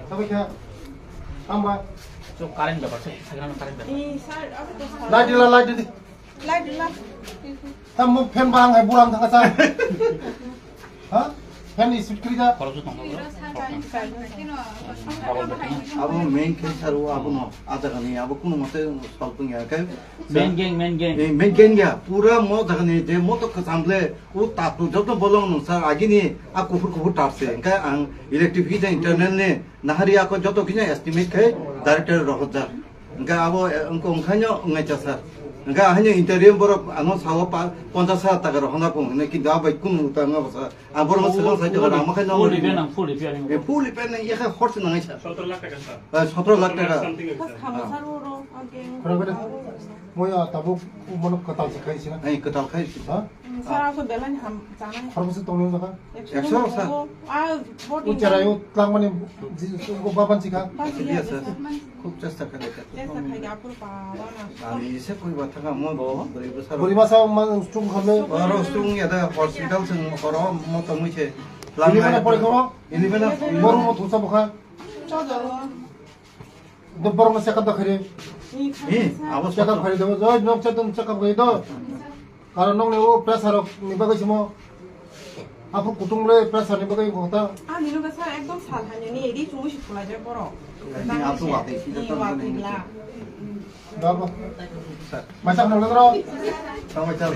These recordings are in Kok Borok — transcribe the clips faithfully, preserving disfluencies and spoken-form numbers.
Sabai kha. Hambai. So current bepar, so second current bepar. Light dila, light didi. Light dila. Tam mo fan ba ang hai buram thangka sa. Ha? Fan ni sut kri da. Khorok so tong bro. Abo main khe sar o abo no. Ada kani abo kuno mote solving ya kai. Main gang, main gang. Eh, main gang ya. Pura mo daga ni je mo to kacham le. O tap to joto bolong no sar agini a kuphur kuphur tap se. Engka ang electric feed internal ni. Nahari ako joto kisa estimate khai director rohorjak. Hingke abo, eh, wngkha, wngkhaino wngnai cha sir. Hingke ahaino interim borok ano sao pa ponchas hajar taka rok hwnna phung hwnwi, kintu abai kunu ta wngma bwsa. Ang borokno swkang sai tongkha, ang makhai no full repair nang, full repair nang. Eh, full repair nang, yakha horse nangnai sir. Sotoro lakh taka sir. Eh, sotoro lakh taka. Something like that. Khas khamasa ro ro, again. Khorang bede. Moya tabuk mono kwtal se khai sina. Eh, kwtal khai sina. Ha? Sara ko belai ham chanai. Khorang bwswk tongwi wngkha? Ekso rok sa. Ah, body. O cherai o tlangmani ji-, ji-, baban sikha. Bas iya, sir. Khub chesta khailai kha. Chesta khailai, apur pa, wana. Ani ise koi ba thanga mo bo, bwrwi bwsa rok. Bwrwi masa ma stung khamle. Oro stung ya da hospital sung oro mo tongwi se. Ini mana pore kho? Ini mana? Boru mo thusa bokha. Chojalo. Do borokno check up da khairi. Ni, abo check up khairi do, joi nok check up, check up khairi do. Karon nokni o pressure rok ni bagwi simo. Aphuru kutung le pressure ni bagwi kota. Ah, nino besa ekdom sal hanya ni edi chumui si khulai je borok. Ni atu wate, ni wate gla. Da bo. Maisa khna lodro. Tamo chal.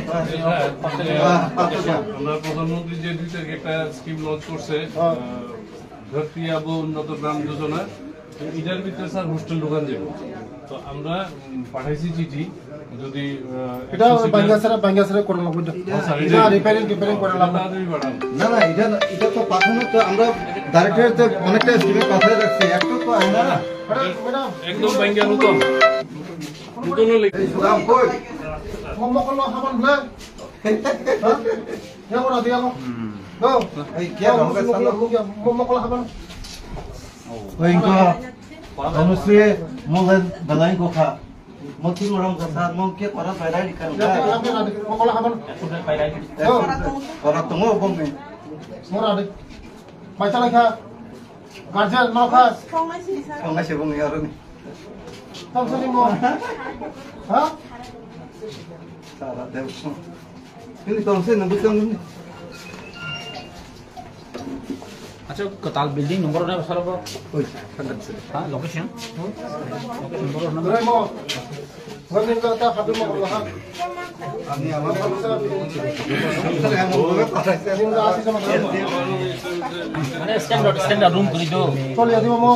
আমরা প্রধানমন্ত্রী যে দুইটা একটা scheme launch করছে, হ্যাঁ। আহ, ধরতি আবু উন্নত গ্রাম যোজনা, তো এটার ভিতরে স্যার হোস্টেল ঢুকান যাবে। তো আমরা, উম, পাঠাইছি চিঠি, যদি, আহ, এটা একশো সিটের বাঙ্গাসরা, বাঙ্গাসরা করে লাগবে। হ্যাঁ, স্যার, এটা এটা রিপেয়ারিং, টিপেয়ারিং করে লাগবে। তাড়াতাড়ি পাঠান। না, না, এটা, এটা তো পাঠানো তো আমরা ডাইরেক্টর তো অনেকটা স্কিমে পাঠিয়ে রাখছি। একটু তো আমরা না, না, না। Madam, madam. একদম বাঙ্গা নতুন। নতুন হলে এই সুরাম কই? মোমো কলো খাবার না? Yang ora dia mo. Hmm. No. Ai, kya ho ga salo? Mo mo kola haban. Oi, ko. Anu si mo le balai ko kha. Mo tin mo ram ko sa mo ke para pai rai kan. Ya, ya, ya, mo kola haban. Ora tungo bong ni. Mo ra de. Pai chala kha. Guardian no kha. Tongnai si bong ni aroni. Tongsa ni mo. Ha? Sara de. Ini tongsa ni bukang ni. Acha, kwtal building number na sara bo. Oi, sangat sih. Ha, location? Location number na. Rai mo. Ngan ni kata hadu mo ha. Ani ama. Ani asi sama. Mane standard, standard room kuri do. Choli adi mo.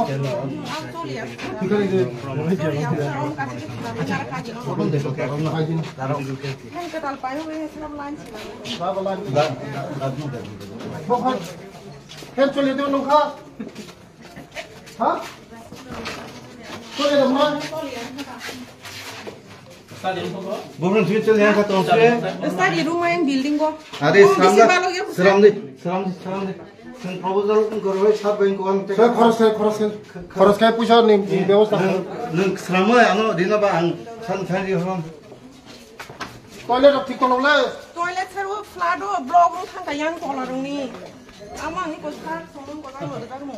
Choli adi. Choli adi. Bokhan. Hen choli do nungkha. Ha? Choli do ma. Bokhan sini choli yang kata osre. Study room yang building ko. Are, oh, seram bisi da, balo ya, seram di, seram di, seram di. Sen proposal pun koroi sab bank ko ang te. Khoros kai, khoros kai. Khoros kai puisa ni bebosta. Nung, nung seram mo ano dina ba ang san san di horom. Toilet rok thik kolok le. Toilet sir o flat o block rok thang ka yang tola rok ni. Ama ni ko sir solong ko tang rok mo.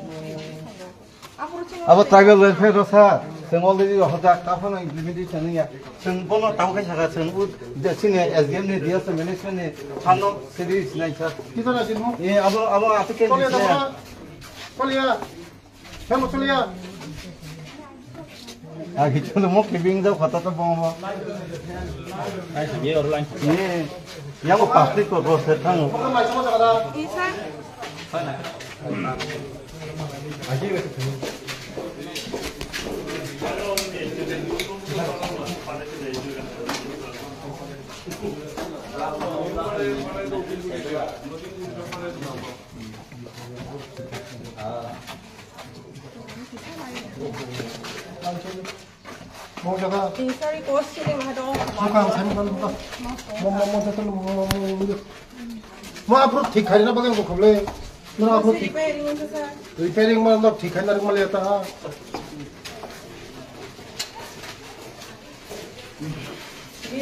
Abo tribal welfare rok sir, seng already rok hojak, ta phano implementation ni ya. Seng bono tang khai saka seng u de sini S D M ni D S management ni phano seri sinai sir. Kita na sini mo. Ye abo abo application. Toilet rok. Toilet. Hemo choliya. Agi cholo mo kibing jao khata to bong bo. Ye oro line. Ye. Yang ko plastic ko ko se thang. Isa. Mo jaga. Sorry, cost sini mah dong. Bukan, saya bukan, bukan. Mo, mo, mo, jatuh, mo, mo, mo, mo. Mo, approve thik khai na bagai ko khable. Mo, approve thik. Repairing mana, sir? Repairing mana, thik khai na ring mali ata.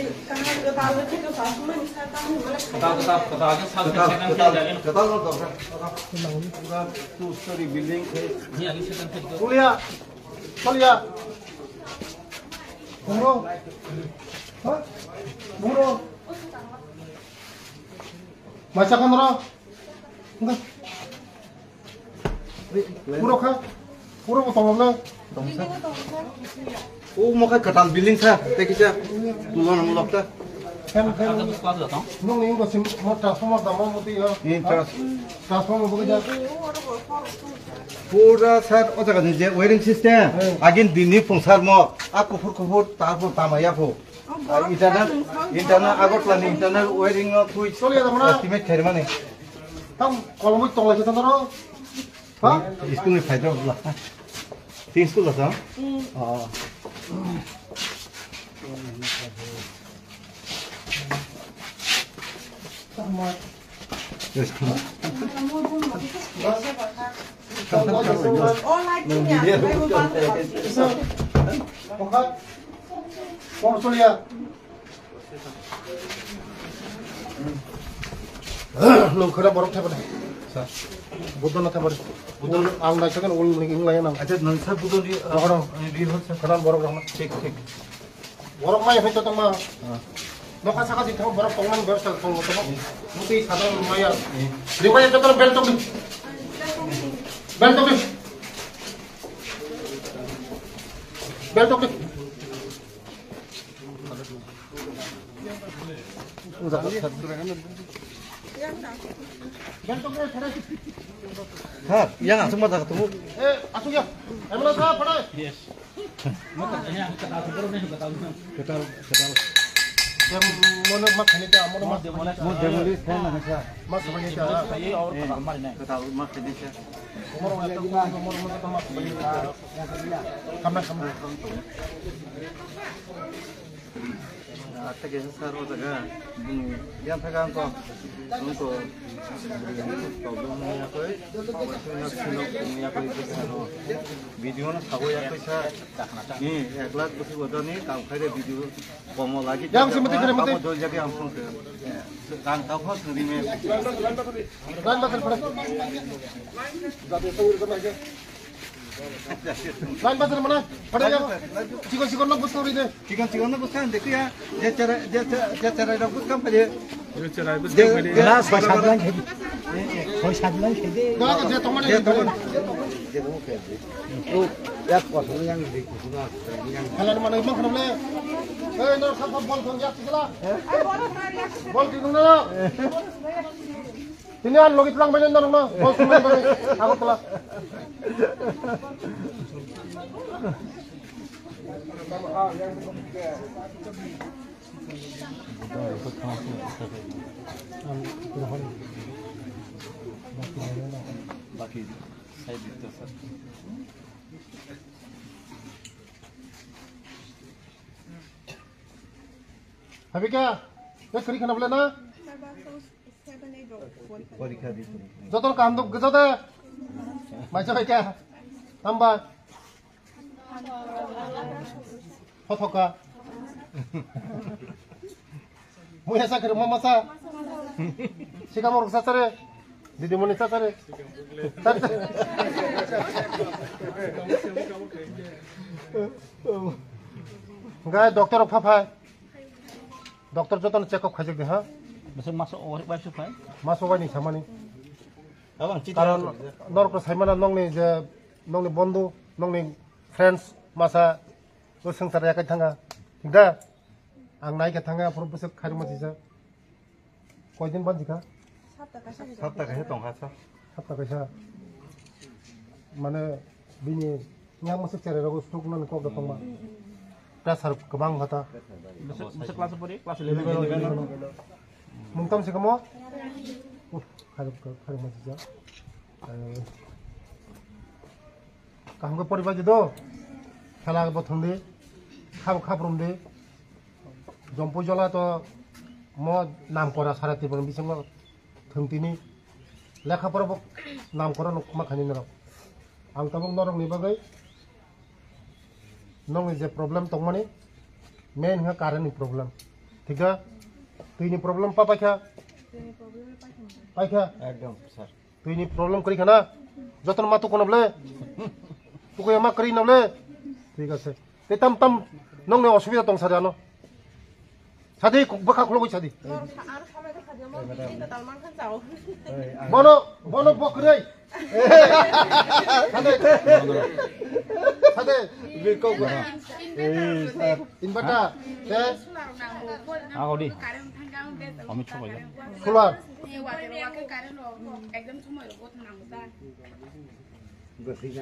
कहाँ के बाल बच्चे के सासू माँ निशा का है, मतलब, Kata, kata, kata, aja sab Kata, second kata, kata, kata, kata, kata. Pura two story building है. Ye aja second floor. Kulia, kulia. Bro, ha? Bro. Macha kan ro? Enggak. Puro kha? Puro bo tongok na? O mo kha katal building sa, tei kisa tulon mo lokta. Hem, hem. Nung ni ingo sim mo transformer da mo muti yo. Ni trans- Transformer bo ja. Pura sir o jaga ni je wiring system. Hmm. Agin dini phung sar mo. A kuphur kuphur tar pho tama ya pho. Ar internal, internal Agartala ni internal wiring no thui Choli ya da mo na? Estimate khair mani. Tam kolomoi tongla khe tongro. Ha? School ni phaidok la. Tin school la ta? Hmm. Oh. Yes. Nung khwna borok thaiba de. Sir. Buddho no thaiba de. Buddho no ang nai sakan ul ning ing lai nang. Acha nang sir Buddho ni, ah, Rohoro. Ni di hot sir. Khwna borok rohna. Thik, thik. Borok mai hoi to tongma. Ah. Nokha saka di thang borok tongmani borok sal tong tong. Muti sadang maya. Eh. Di maya joto bel tong. Bel tong. Bel tong. Thar, yang aswk ma jaga tongo. Eh, aswk ya. Emla sa, pharai. Yes. Ketal, ketal. Yang mono ma khani ta, mono ma. Mo demolish khai na sa. Ma sabani ta. Ketal ma khani ta. Mono ma ta, mono ma ta ma sabani ta. Kamna, kamna. Atte kaisa sir o jaga, bini yang thaga ang kok, ang kok, problem wngya koi, wngya koi, sir o video no sabo ya koi sir, ni ek lakh bwswk bojor ni kam khai de video komo lagi. Yang sih mati kena mati. Dol jagi ang phone ke, ang tau phone sendiri me. Line bazar pharai. Line bazar mana? Pharai ya. Chikon chikon no buskang ri de. Chikon chikon no buskang de ya. Je cherai, je cherai, je cherai rok buskang phaide. Je cherai buskang phaide. Na soi sadlan khedi. Soi sadlan khedi. Ga ga je tomane. Je tomane. Halan mana imang khana le. Eh, no, sab sab bol thong yak sikla. Bol di nung na. Tini ang logi tlang banyan na nung na. Bol thong banyan. Agartala. Baki, saya di atas. Habika, ya kiri khana bole na? Porikha di, porikha. Joto kaham duk gajade. Maisa bai kha. Hamba. Phothoka. Muya sakri mama sa. Sikamo ruksa sare. Didi moni sa sare. Gai doctor rok pha phai. Doctor jotono check up khaijak de ha. Bese maso o wai su phai. Maso wai ni samani. Abang chiti. Karon norok to saimana nongni je nongni bondhu, nongni friends masa o swngchar yakai thanga. Thik da? Ang nai khe thanga phuru bwswk khairokma sijak. Koidin banjikha? Sapta kaisa. Sapta kaisa tongkha sa. Sapta kaisa. Mane bini yang masuk cherai rogo stroke nani kok da tongma. Pressure kwbang kha ta. Bwswk, bwswk class pori? Class eleven. Eleven. Mungtam sikamo? Uh, khairok, khairokma sijak. Eh, kaham khe poribai di do. Khela bo thwng di. Khabo khaprum di. Jompui jola to mo nam kora sara Tripura ni bisingo thwng tini. Lekha pora bo nam kora no ma khani norok. Ang tabuk norok ni bagwi nongni je problem tongmani main wngkha current ni problem. Thik da? Twi ni problem pa paikha? Paikha? Ekdom, sir. Twi ni problem kwrwi khana? Jotono ma tuku na bole? Tuku ya ma kwrwi na bole? Thik ase. Tei tam tam nongni osubida tong sadi ano. Sadi bwkha khulogwi sadi. Bono, bono bo kwrwi. Sadi. Sadi. Inverter. Te. Agodi. Solar.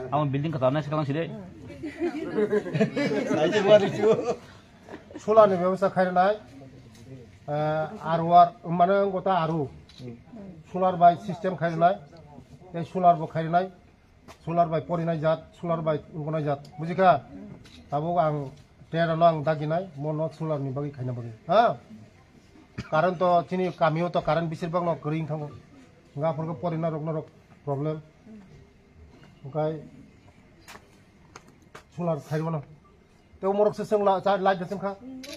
Amo building kata na sekarang sih deh. Solar ni bebostha khairwnai, eh, R O R, mane gota R O. Solar bai system khairwnai, tei solar bo khairwnai, solar bai porinai jat, solar bai wngnai jat, bujikha? Tabuk ang terano ang daginai, mono solar ni bagwi khaina bagwi, ha? Current to chini kamio to current bisir bagno kwrwi wng thango, wngkha phorkhe porina rok norok problem, wngkha solar khairwano. Tei umorok se chwng la, cha light da chwngkha.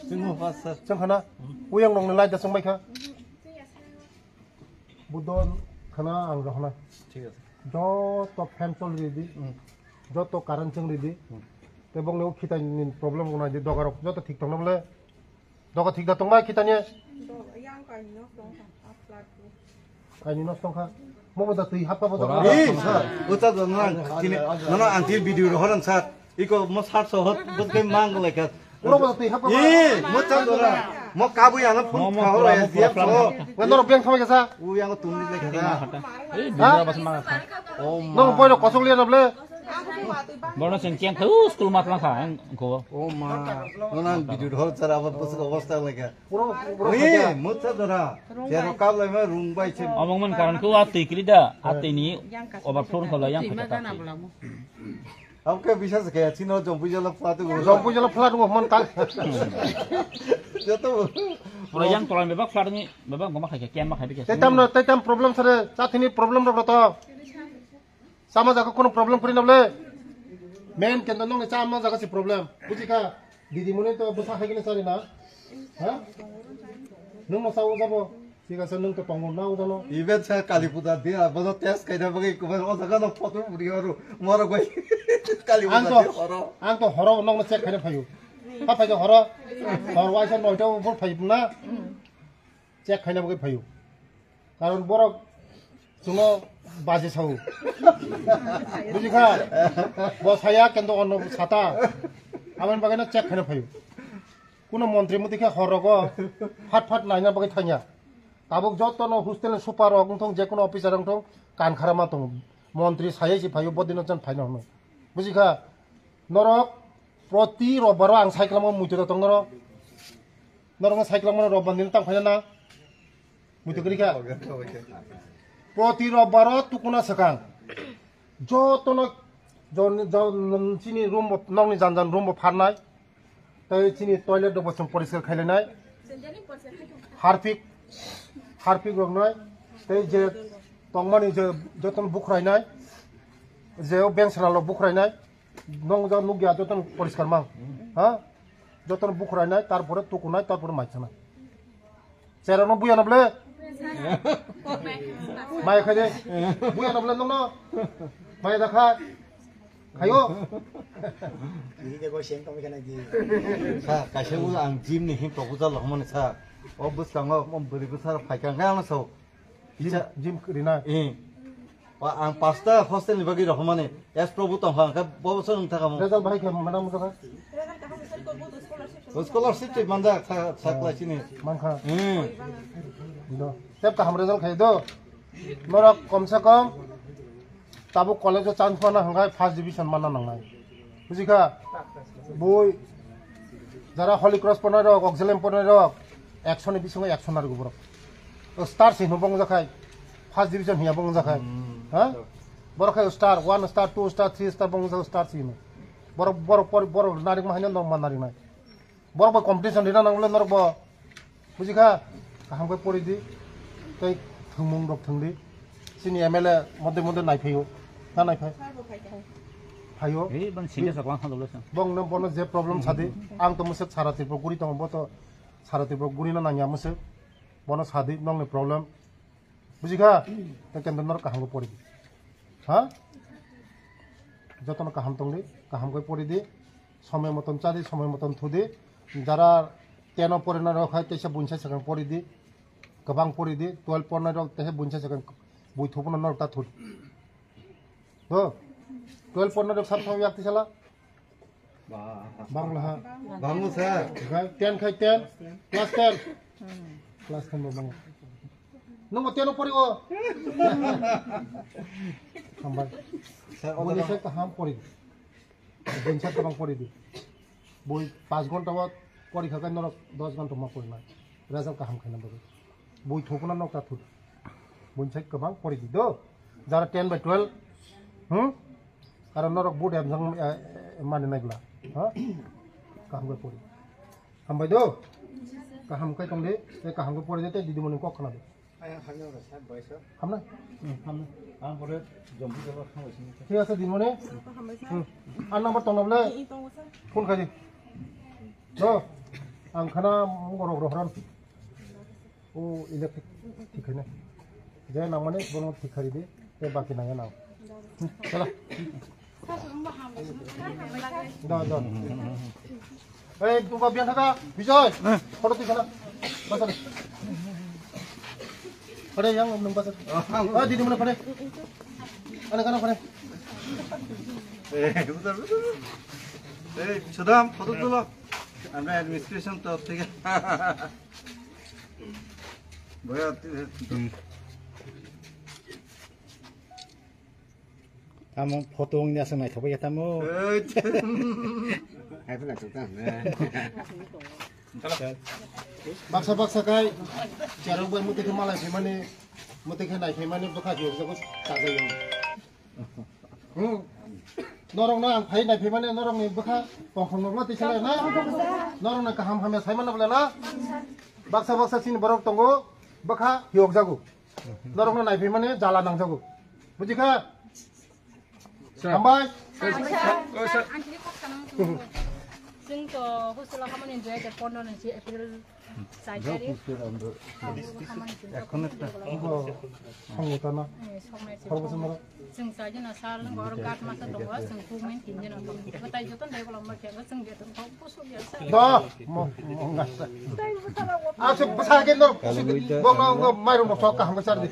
Chwngkha, sir. Chwngkha na? Uyang nokni light da chwngbaikha. Budon khana ang rohna. Thik ase. Joto fan chol ridi. Hmm. Joto current chwng ridi. Hmm. Tei bongni o khitai ni problem wngnai di dogarok joto thik tongna bole. Doga thik da tongbai khitani. Yang kainwi nok tongkha, a flat bo. Kainwi nok tongkha. Mo bo da twi hapka bo da. Ora. Ei, sir, ucha do nang, tini, nono ang tini video rohor ang, sir. Iko mo sat sohot, bot kai mang lekha. Ora bo da twi hapka bo. Ei, mo cha do na. Mo kabu yang phone mo, mo, khao pura, ya mo, pura, dia pura. Ngan norok beng thama kesa. U yang tungni lekha. Ei, ha? Bidra bas ma kha. Oh, nong ma. Boy no kosong liya na ble. Bono sing kiang kha, u school mat lang kha, ang ko. Oh, ma. Nono ang video rohor, sir, abo bosok obostha lekha. Pura, pura. Ni, mutsa dora. Jero kap lai ma rung bai chem. Omong man karon ko a twi kri da, a twi ni overflow ko la yang kha ta. Am ke bisa se kaya chino jompu jala plat go. Jompu jala plat go man kal. Joto. Pura yang tolan bebak plat ni, bebak goma khai ke, kiam ma khai ke. Tetam na, tetam problem sare, chathini problem ro to. Sama jaga kono problem kori na bole. Main kendo nong ni sama jaga si problem. Buji kha. Didi mone to bwsa hai kene sari na. Ha? Nung no sao jabo. Thik ase nung to tongo na ujano. Even sa Kali Puja dia bodo test kaida bagi kubar o jaga no photo buri oru. Moro goi. Kali Puja dia oro. Ang to horo nong no check khaina phayu. Ha phayu horo. Hor waisa noita bor phayu na. Check khaina bagwi phaio. Karon borok chwngno baji sao. Buji kha? Bo saya kendo ono sata. Aboni bagwi no check khaina phaio. Kuno montri muti khe hor rogo phat phat naina bagwi thangya. Tabuk jotono hostel ni super rok wngthong, je kuno officer wngthong, kan khara ma tongo. Montri sayai si phaio, bodino chan phaino hwnwi. Buji kha? Norok proti robbaro ang cycle mo muitu tong norok. Norok cycle mo robbar din tang phaina na. Muitu kri kha. Proti robbaro tukuna swkang. Jotono jon, jon, chini room bo, nokni jan jan room bo pharnai. Tei chini toilet rok bo chwng poriskar khailainai. Harpik, harpik rok nai. Tei je tongmani je jotono bukhrainai. Je o beng swnalo bukhrainai. Nong ja nukya jotono poriskar mang. Ha? Jotono bukhrainai, tarpore tukunai, tarpore maichanai. Cherano buya na ble? Maya khaide. Buya na ble nongno? Maya da kha. Khayo. Ini dia goseng kami kena di. Sa, kaisa ulo ang gym ni hin proposal rohormani sa. O bwskango, o bwrwi bwsa phaikha, ang sa. Gym, gym rina. Eh. Ang pasta hostel ni bagwi rohormani. S Prabhu tongkha, ang khe bo bosor wng thaka mo. Result bahai khe madam mo thaka? O scholarship twi manda sa, sa class ni. Mankha. Hmm. Do. Tep kaham result khai do. Norok kom se kom tabuk college o chance mana hwnkhai first division mana nangnai. Bujikha? Bui jara Holy Cross ponai rok, Auxilium ponai rok, ekso ni bisingo ekso narwgo borok. O star si hino bong jakhai, first division hiya bong jakhai. Hmm. Ha? Borok khai star, one star, two star, three star bong jakhai star si hino. Borok, borok, borok, borok narik ma haino norok ma narik nai. Borok bo competition rina nang le norok bo. Bujikha? Kaham khe pori di. Tei thwngmung rok thwng di. Chini M L A mode mode nai phaio. Na nai phai? Phaio. Ei, ban singa saklang khan dole sa. Bong no bono je problem sadi. Ang to musek sara Tripura guri tongo bo to. Sara Tripura gurina nangya mwswk. Bono sadi nokni problem. Bujikha? Tei kenda norok kaham khe pori di. Ha? Jotono kaham tong di, kaham khe pori di. Somoi moton cha di, somoi moton thu di. Jara ten o porinai rok hai teisa buinsa swkang pori di. Kwbang pori di. Twelve porinai rok teisa buinsa swkang bui thuphano norok ta thu di. Do. Twelve porinai rok sab somoi yak tisala. Bangla ha. Bangla sir. Ten khai ten. Class ten. Class ten bo bangla. Nungbo ten o pori o. Hambai. Sir, boni oto se kaham pori. Boni se kwbang pori di. Boi panch ghonta o pori kha kai norok dos ghonta ma pori nai. Result kaham khaina bagwi. Boi thopuna nok ta thut. Boni se kwbang pori di do. Jara ten by twelve. Hmm? Karon norok board exam, eh, eh, mani nai bla. Ha? Kaham khe pori. Hambai do. Kaham khe tong di. Tei kaham khe pori di tei didi moni kok khna di. Hamna? Hmm, hamna. Ang pore jompu jaba khangbai sini. Thik ase, didi moni. Hmm. Ar number tong na bole? Phone khai di. Do. Ang khana mungorok rohran. O electric thik khai na. Je nang mani bono thik khai di. Te baki nang nang. Hmm, chala. Da, da. Ei, buka biang thaka, Bijoy. Photo tuikha na. Basa de. Pade yang nung basa. Ah, didi mana pade? Ana kana pade? Eh, utar, utar. Ei, Sudam, photo tulo. Amra administration torop theke. Boya, Tamo photo wngya se naithok ya tamo. Ei. Hai pala chuk tamo. Baksa baksa kai, charok bai muti khe malai phaimani, muti khe nai phaimani bwkha khe jago ta jago. Hmm. Norok no ang phai nai phaimani norok ni bwkha tongthok nokla tisa lai na. Norok no kaham hamya sai mano bole na. Baksa baksa chini borok tongo bwkha hiyok jago. Norokno naiphimani jala nangjago. Bujikha? Sir. Hambai. Sir. Sir. Sir. Ang kiri kok sanang tu. Chwng to hostel o hamani dui hajar pondro ni si April char tarik. Hamani chwng to Ekhon ekta. Obo, songwtana. Eh, songnai se. Sor bosong norok. Chwng char jona sir, nang oro guard masa tongo, chwng kuk main tin jona tongo. Batai joto dai bola ma kya, chwng beton kok. Do, mo, mo, nga. Asuk bwsa ke no, bong no, no, mairum no sok kaham bwsa di.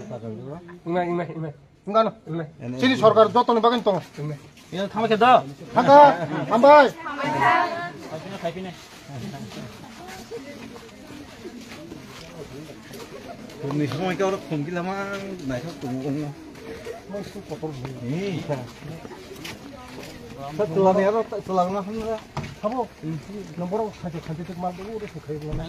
Ima, ima, ima. Nga no. Ima. Chini sorkar joto ni bagin tong. Ima. Ya, thama ke do. Thaka, hambai. Ni somoi ka oro khum kila mang, naithok tongo. Ni. Sa tulani aro tulangna hamra. Habo. Nombor khaje khaje tik mal do ro khaje na.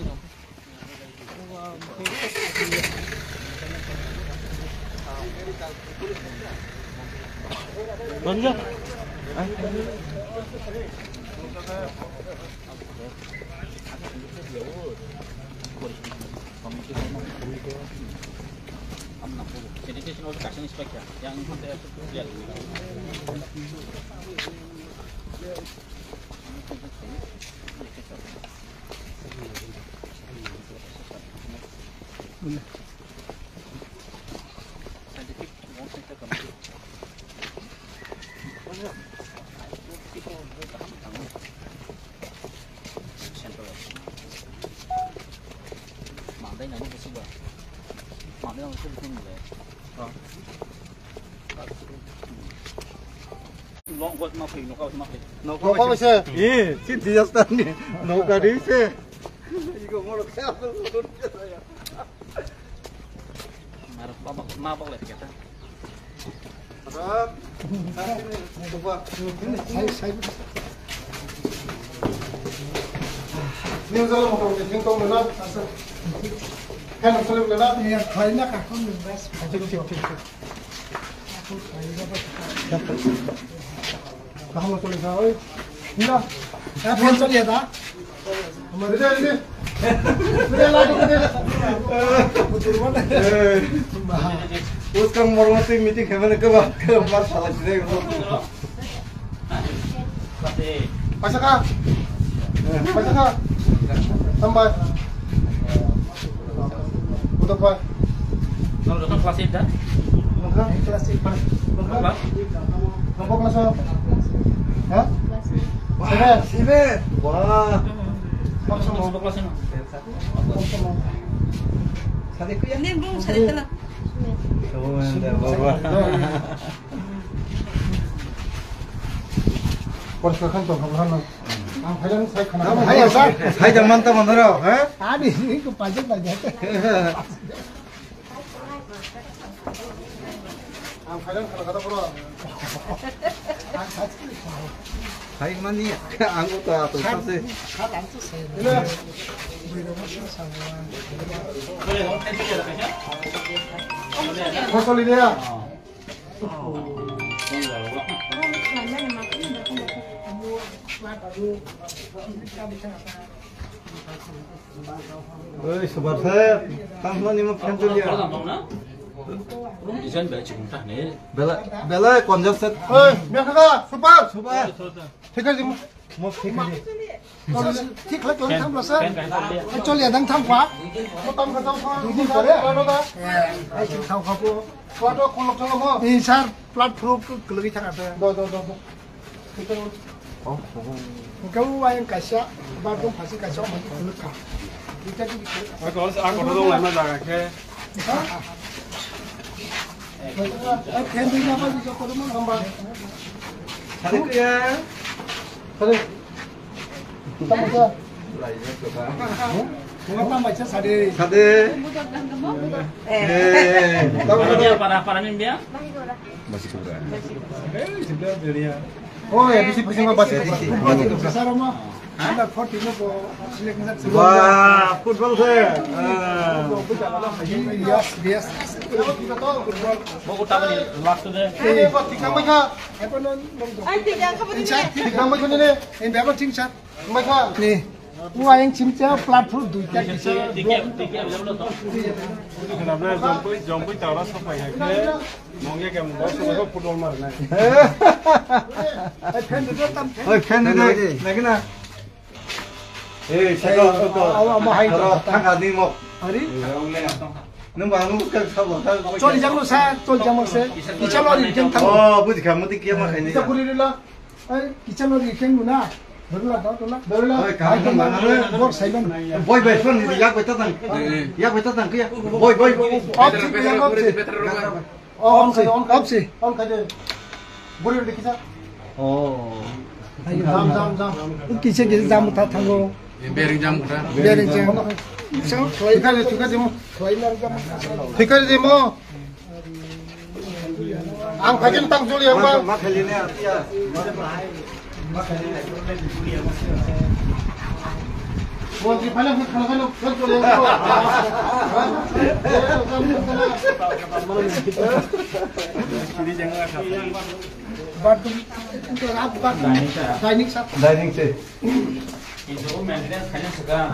Banja. Nokha bai se. Eh, si disaster ni. Nokha ri se. Iko moro kya. Mar, ma, ma bok le kya ta. Sai, sai. Ni jalo mo ko tin tong na. Kan sale na. Ya, khai na ka kon bas. Thik, thik, thik, thik. Kaham choli sa, oi. Hina. Eh, phone choli ya ta? Rede, rede. Rede, la, rede. Butul mana? Eh. Bah. Uskang mormati meeting kemana ke ba? Ke ba salah sih. Paisa kha? Paisa kha? Hambai. Nokha. Nang jotto class eight da? Nokha? Class eight. Nokha? Nokha class o? Ha? Seven? Seven? Wah. Nokha class eight. Sadi kuya? Ini belum, sadi telat. Seven, baba. Poriskar khan tong, khan tong. Ang phailang sai khana. Hai, sir. Hai, jang man ta man ro, ha? Ani, ini ko pajak lagi. Ang phailang khana kata pura. Hai, mani, ang ko ta to sa se. Ini. Phasal ini ya. Oi, super sir. Tang hwnani mo fan chaliya. Bela, bela konjak set. Oi, biya kha, super. Super. Thik ase, mo, mo thik ase. Thik khlai, khlai thang bwlasa. Actually, adang thang pa. Mo tam kha, tam kha. Dui din pore. Khlai da. Eh, ai, thang kha po. Khlai da, khulok thang mo. Eh, sir, platform ko kwlwi thang ate. Do, do, do, do. Thik ase. Oh, oh. Hwnkhe o ayang kaisa, bathroom phasi kaisa, omo kwlwk kha. Duita digi kwlwk kha. Ako, ako dong lai ma jaga khe. Ha? Ai, fan dui na ba, dui na ba, dui na ba. Sade kuya. Sade. Tamo sa. Tamo sa sade. Sade. Eh. Eh. Tamo sa. Para, para, para, min dia? Masih kurang. Eh, sudah beliau. Oh, ya, bisi, bisi, bisi. Bisi. Bisi. Sar mo. Under forty mo ko select na. Wah, football se. Ah. Yes, yes. Football. Mo ko tabani last de. Eh, ko tikang mai kha. Ai, tikang kha bani. Tikang mai kha ne. In baba ting sat. Mai kha. Ni. Wa yang chim cha platform dui ta kisa. Tikang, tikang, tikang. Khna bla jompui, jompui tawra sopai hai khe. Mongya ke mongya sopai football mar nai. Ai, fan de tam fan. Oi, fan de. Nagina. Eh, saka, saka. Awa, awa, hai. Aro, thanga ni mo. Ari? Nung ba, nung ka, ka, ka, ka. Choli jang lo sa, choli jang lo se. Kicha lo ri jang thang. Oh, buji kha, muti kiya ma khai ni. Kicha kuri ri la. Ai, kicha lo ri jang lo na. Dorla, dorla. Dorla. Oi, ka, ai, ma, ma, ma. Bor sai ban. Boy, boy, phone ni yak bai ta tang. Yak bai ta tang kiya. Boy, boy, boy. Off si, yak off si. Oh, on khai, on khai. Off si. On khai de. Buri de kisa. Oh. Jam, jam, jam. Kisa kisa jam ta thango. Bearing jam kota. Bearing jam. Sao khlai. Thika de, thika de mo. Khlai nar jam. Thika de mo. Ang phaikin tang juli ang ba. Ma khali ne atiya. Montri phano khana khano khon chole. Bathroom, bathroom, dining set. Dining set. Kintu maintenance khaina swkang.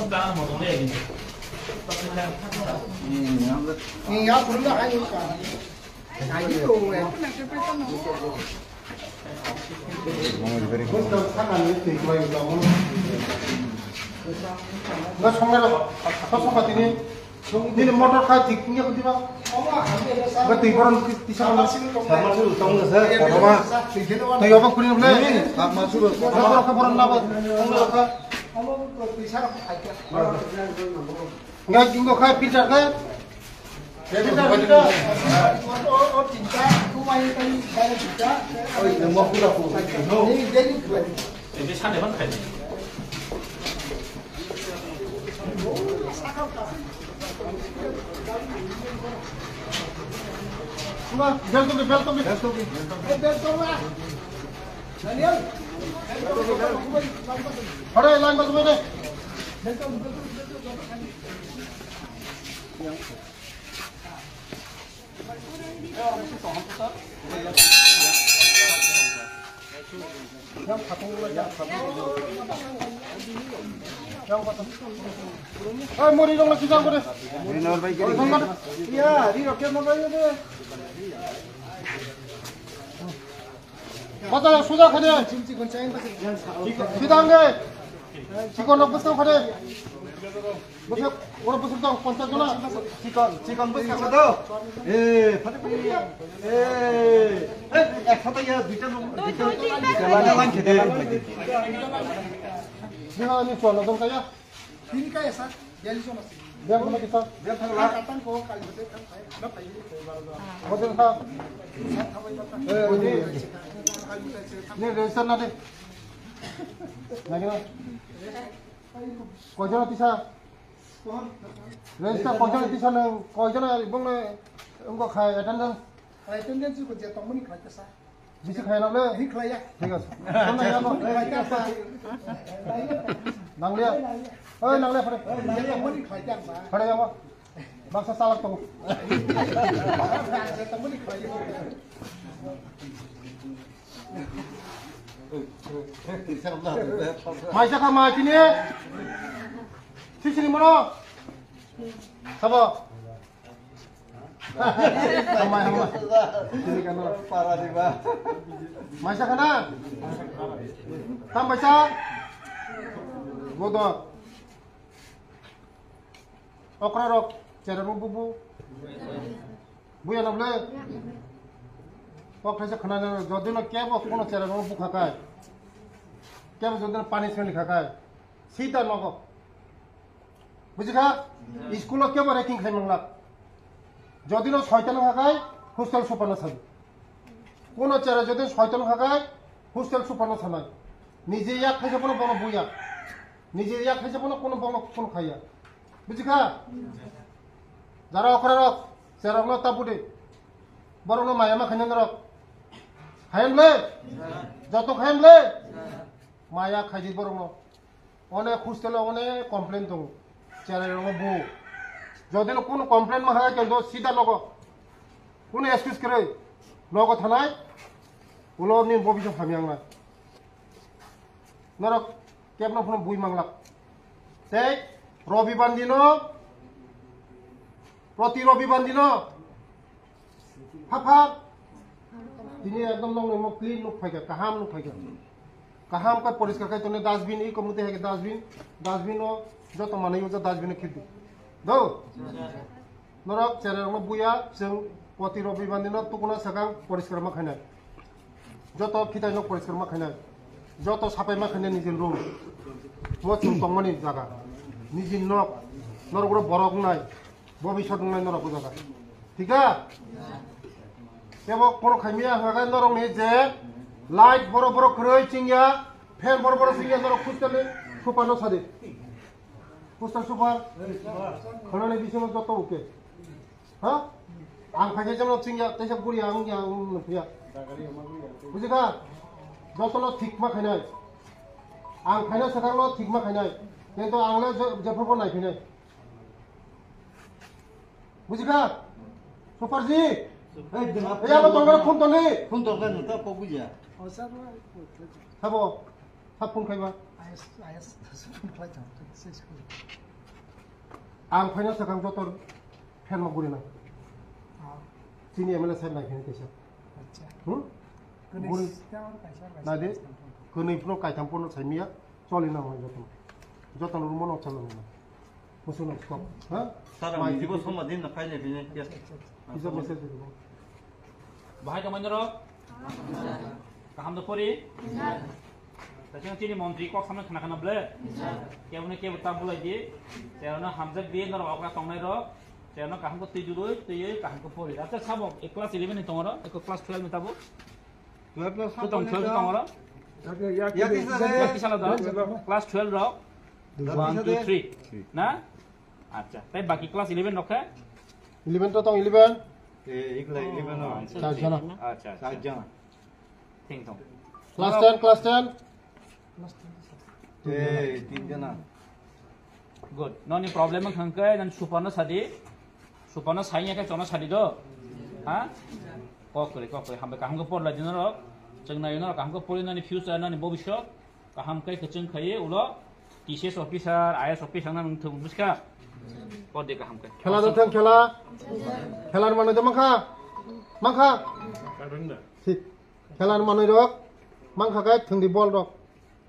Tamo tong le kintu. Ni ya purna hai ka. Nini motor kha tik nge kuti ba. Ba twi boron tisa kono. Sama su tong sa kono ba. Twi obo kuri le. Sama su. Boron kha boron na ba. Ngai jingo kha filter kha. Filter filter. O o o tinta. Kumai kai kai tinta. Oi, mo kula ko. Ni deni kula. Ini sana ban kai. Suma, bel tobi, bel tobi, bel tobi. Eh, bel tobi. Daniel. Hore, lang bas bas. Bel tobi, bel tobi, bel tobi. Oi, mori rong lagi jang kore. Mori nor bai kiri. Iya, di roket nor bai kiri. Bata suja khade. Suja angge. Chikon rok bwswk khade. Bwswk, oro bwswk dong, ponchas jona. Chikon, chikon bwswk sa do. Eh, phani phani ya. Eh, eh, ek sata ya, duita nung, duita nung, duita nung, duita nung. Duita nung, duita nung. Bihar ni chwla dong kaya. Tini kaya sa, bialis jona si. Biar kena kita. Biar thang la. Katang ko kali bete thang kaya. Na pai ni kaya baru. Hotel sa. Eh, ni. Ni register na de. Lagi na. Koijon tisa? Register koijon tisa nang, koijon bongno wngkha khai attendance? Attendance ko je tongmani khlai kha sa. Bisi khai nang le? Hi khlai ya. Thik ase. Tong nang ya ko? Khlai kha sa. Nang le? Oi, nang le phare. Je tongmani khlai kha ba. Phare ya ko? Baksa salak tongo. Je tongmani khlai ya. Maisa kha ma tini? Sisini mono? Sabo? Hamai, hamai. Tini kano? Para diba? Maisa kha na? Tam baisa? Godo. Okra rok, chera rok bubu. Buya na bole? Kok thaisa khna na, jodi no kebo kono chera no bukha kai. Kebo jodi no punishment kha kai. Sida nogo. Bujikha? School o kebo ragging khai manglak. Jodi no soitan kha kai, hostel super no sabi. Kono chera jodi soitan kha kai, hostel super no sanai. Nije yak thaisa bono bono buya. Nije yak thaisa bono kono bono kono khaya. Bujikha? Jara okra rok, chera rok no tabu de. Borok no maya ma khaina norok. Khayan le? Joto khayan le? Maya khaidi borok no. One hostel o one complain tongo. Chera rok no bu. Jodi no kono complain ma hai kendo sida nogo. Kono excuse kre. Nogo thanai. Ulo ni bobiswk hamya wngnai. Norok kebno phano bui manglak. Tei Robibar dino, proti Robibar dino, phak phak, tini ekdom nokni mo clean nuk phaikha, kaham nuk phaikha. Kaham khe poriskar khai tonwi dustbin, iko muti hai khe dustbin, dustbin o joto manwi uja dustbin o khirdi. Do? Norok chera rokno buya, chwng proti Robibar dino tukuna swkang poriskar ma khainai. Joto khitai no poriskar ma khainai. Joto sapai ma khainai nijin room. Bo chwng tongmani jaga. Nijin nok. Norok oro borok wngnai. Bobiswt wngnai norok o jaga. Thik da? Tebo kono khaimya hwnkha norok ni je light boro boro kwrwi chingya, fan boro boro chingya norok hostel ni super no sadi. Hostel super. Khwnani bisingo joto uke. Ha? Ang phaikhe jono chingya, teisa guriya, ang ya, ang nukya. Bujikha? Jotono thik ma khainai. Ang khaina swkangno thik ma khainai. Kintu ang le je-, jephuru bo naiphinai. Bujikha? Superji? Ei, abo tongkha khum toni? Khum tongkha nung ta kok bujiya. Sabo? Sab phone khaiba? Ang phaina swkang joto Phen ma guri na. Ah. Chini M L A sahib nai phene kaisa. Acha. Hmm? Guri. Nade? Kwnwi phano kaitham phano saimiya choli na hwnwi joto. Joto no rumo no chalo na. Musu no skop. Ha? Sara mai jibo soma din na phaile phene. Acha, acha, acha. Kisa message dibo. Bahai tongmani rok? Kaham da pori? Tachung chini montri kok samna khna khna ble? Kebo ne kebo ta bulai di. Terano hamjak di, norok okra tongnai rok. Terano kaham ko twi dudui, twi kaham ko pori. Acha sabo, e class eleven ni tongoro, eko class twelve ni tabo. Twelve no sabo tong, twelve ni tongoro. Yati sala da. Class twelve rok. One, two, three. Na? Acha, tai baki class eleven rok khe? Eleven to tong eleven. Eh, ikla eleven no. Char jona. Acha, acha. Char jona. Thing thong. Class ten, class ten. Eh, tin jona. Good. Noni problem wng kha khe nang super no sadi. Super no sai ya khe chona sadi do. Ha? Kok kore, kok kore. Hambai kaham khe porlai di norok. Chwng nai norok kaham khe pori nani future nani bobiswt. Kaham khe kwchwng khaiwi ulo T C S officer, I A S officer na nung thung buskha. Pode kaham khe. Khela da thang khela. Khela ni manwi da mankha. Mankha. Thik. Khela ni manwi rok. Mankha khe thwngdi bol rok.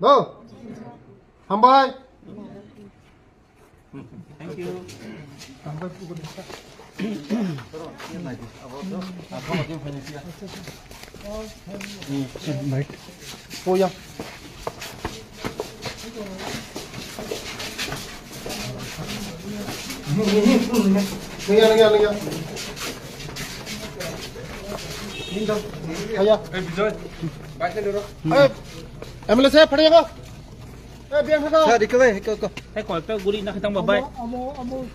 Do. Hambai. Thank you. Hey, Bijoy. Hey, M L A saheb, phai jago. Hey, biang jago. Sir, ikko bai, ikko, ikko. Hey, call pe guri na khitang ba bai. Amo, amo, amo.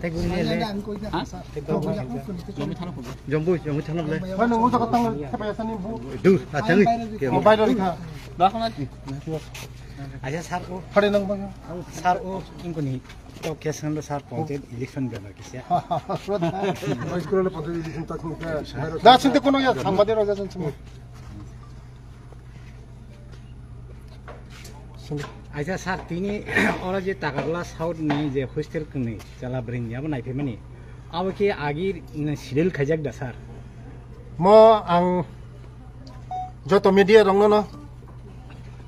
Tei guri le. Ha? Jomui thana phone. Jomui, Jomui thana le. Hai, nang jaga tang, siapa ya sani bu? Dur, achang. Mobile ri kha. Aja sir o. Phai nang bang. Sir o, ingkoni. To case nang sir ponte election gana. School le panchayat election tak ni ke. Da sinte kono ya sambade roja jan simo. Aisa sir, tini oro je Takarla South ni je hostel kwnwi chala bwrwini abo naiphaimani. Abo khe agi schedule khaijak da sir? Mo ang joto media rokno no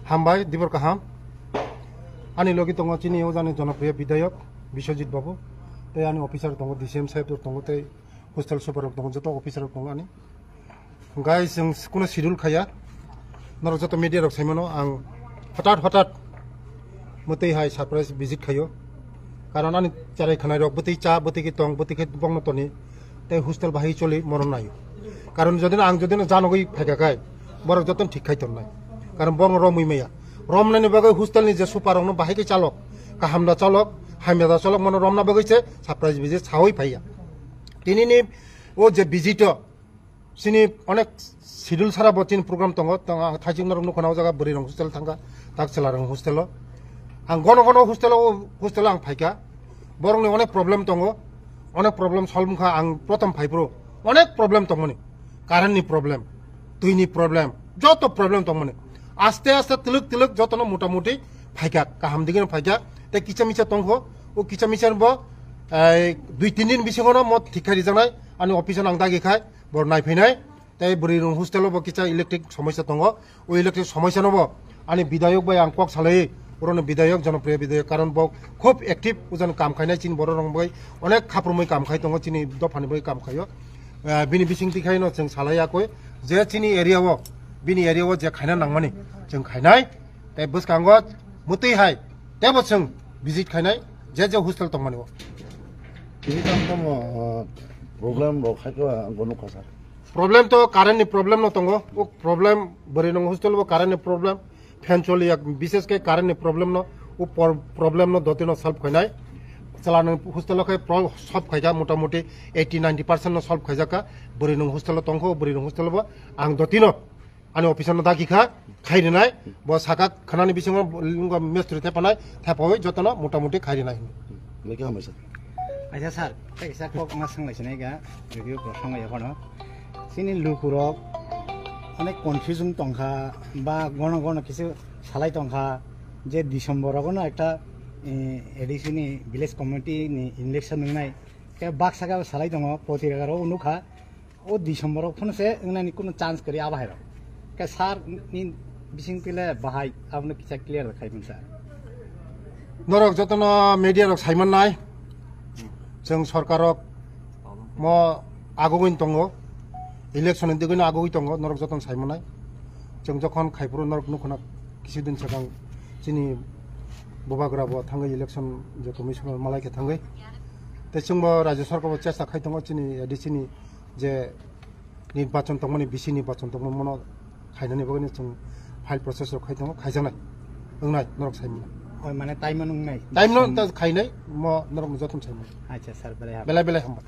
hambai, dibor kaham. Ani logi tongo chini ojani jonopriyo bidayok Biswajit babu, tei ani officer tongo, D C M saheb tongo, tei hostel super rok tongo, joto officer rok tongo ani. Guys, chwng kuno schedule khaiya. Norok joto media rok saimano ang hothat hothat mwtwi hai surprise visit khaio. Karon ani cherai khwnai rok bwtwi cha, bwtwi khe tong, bwtwi khe bongno toni. Tei hostel bahai choli moron naio. Karon jodi ang jodi no janogwi phaikha khai, borok joto thik khai tonnai. Karon borok romwi maya. Romnani bagwi hostel ni je super rokno bahai khe chalok, kaham da chalok, hamya da chalok, mono romna bagwi se surprise visit sawi phaiya. Tini ni o je visit o, chini onek schedule sara bo chini program tongo, tong ang thaijwk norok nukha na o jaga bwrwi rong hostel thangkha, tak chwla rong hostel o. Ang gono gono hostel o, hostel o ang phaikha. Borok ni onek problem tongo, onek problem solve wngkha ang prothom phaiphuru. Onek problem tongmani, current ni problem, twi ni problem, joto problem tongmani. Aste aste twlwk twlwk jotono mota moti phaikha, kaham digino phaikha. Tei kisa misa tongkho, o kisa misa bo, eh, dui tin din bisingono mo thik khai rijaknai, ani office o nang dagi khai, bo nai phainai. Tei bwrwi rong hostel o bo kisa electric somosya tongo. O electric somosya no bo ani bidayok bai ang kok salai, oro ni bidayok, jonopriyo bidayok, karon bo khub active ojan kam khainai, chini borok rong bai onek khaprumwi kam khai tongo, chini dopha ni bai kam khaio. Eh, bini bising tikhai no chwng salai yakoi je chini area o, bini area o je khaina nangmani chwng khainai. Tei bwskango mwtwi hai tebo chwng visit khainai je je hostel tongmani o. Tini tamo tamo, ah, problem rok hai khe ang bo nukha sir. Problem to current ni problem no tongo. O problem bwrwi nong hostel bo current ni problem. Fan choli yak, bishes khe current ni problem no, o por-, problem no dotino solve khainai. Chwla nung hostel o khe pro-, solve khaijak mota moti eighty ninety percent no solve khaijakha. Bwrwi nung hostel o tongkho, bwrwi nung hostel bo ang dotino ani officer no dagi kha, khai rinai, bo saka khwnani bisingo mestri thepanai, thepawi jotono mota moti khai rinai. Lekha hambai sir. Acha sir, tei kisa kok ma swnglai sinai ga, review prosong ya kono. Chini lukurok onek confusion tongkha, ba gono gono kisa salai tongkha, je December rogono ekta, eh, A D C ni village committee ni election wngnai, khe baksa khe salai tongo, potirega rok nukha. O December o phano se wngnani kuno chance kwrwi abo hai rok. Khe sir ni bising tile bahai abono kisa clear khai mwnsa. Norok jotono media rok sai mannai. Chwng sorkar rok mo agogwin tongo. Election ni digwino agogwi tongo, norok jotono sai mannai. Chwng jokhon khai phuru norok nukhuna kisi din swkang chini bubagra bo thangwi election je commission malai khe thangwi. Tei chwngbo rajya sorkar bo chesta khai tongo chini A D C ni je nirbachon tongmani, bisi nirbachon tongmani, mono khainani bagwi chwng file process rok khai tongo, khaijaknai wngnai norok sai mano. Oi, mane time no wngnai? Time no ta khainai, mo norok no jotono sai mano. Acha sir, belai hamba. Belai belai hamba.